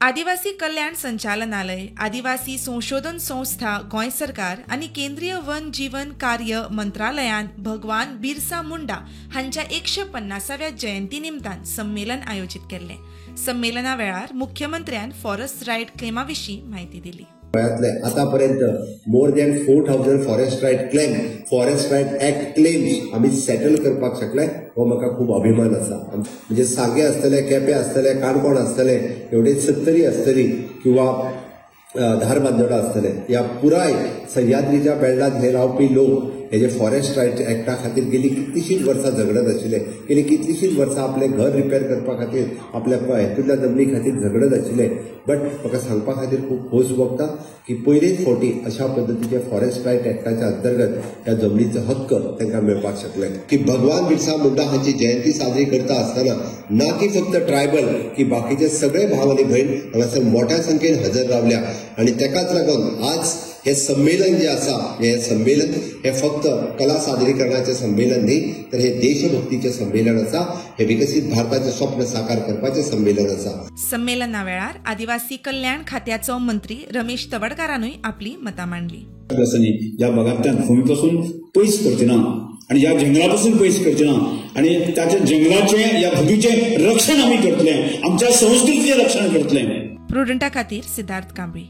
आदिवासी कल्याण संचालनालय, आदिवासी संशोधन संस्था गोंय सरकार आनी केंद्रीय वन जीवन कार्य मंत्रालयान भगवान बिरसा मुंडा हांच्या 150व्या जयंती निमतान संमेलन आयोजीत केल्लें. संमेलना वेळार मुख्यमंत्र्यान फॉरेस्ट रायट क्लेमा विशीं म्हायती दिली. गोंयांतले आतापर्यंत more than 4000 forest right claim, forest right act claims आमी सेटल करपाक शकले, हो म्हाका खूब अभिमान आसा. म्हणजे सांगे आसतले, केपें आसतले, काणकोण आसतले, एवढे सत्तरी आसतली किंवा धारबांदोडा आसतले, ह्या पुराय सह्याद्रीच्या बेल्टांत हे रावपी लोक हे जे फॉरेस्ट रायट एक्टा खातीर गेली कितलीशींच वर्सां झगडत आशिल्ले, गेली कितलीशींच वर्सां आपलें घर रिपेर करपा खातीर, आपल्या हेतूंतल्या जमनी खातीर झगडत आशिल्ले. बट म्हाका सांगपा खातीर खूब खोस भोगता की पयलेच फावटी अशा पद्दतीचे फॉरेस्ट रायट एक्टाच्या अंतर्गत ह्या जमनीचो हक्क तांकां मेळपाक शकले. की भगवान बिरसा मुंडा हांची जयंती साजरी करता आसतना ना की फक्त ट्रायबल की बाकीचे सगळे भाव आनी भयण हांगासर मोठ्या संख्येन हजर रावल्या आनी तेकाच लागून आज हे संमेलन जे आसा, हे संमेलन हे फक्त कला सादरीकरणाचें संमेलन न्ही, तर हे देशभक्तीचें संमेलन आसा, हे विकसीत भारताचें स्वप्न साकार करपाचें संमेलन आसा. संमेलना वेळार आदिवासी कल्याण खात्याचो मंत्री रमेश तवडकारानूय आपली मतां मांडली. ह्या भागांतल्यान भूमीपासून पयस करचे ना आनी ह्या जंगलापासून पयस करचे ना आनी ताच्या जंगलाचें ह्या भूमीचें रक्षण आमी करतले, आमच्या संस्कृतीचें रक्षण करतले. प्रुडंटा खातीर सिद्धार्थ कांबळी.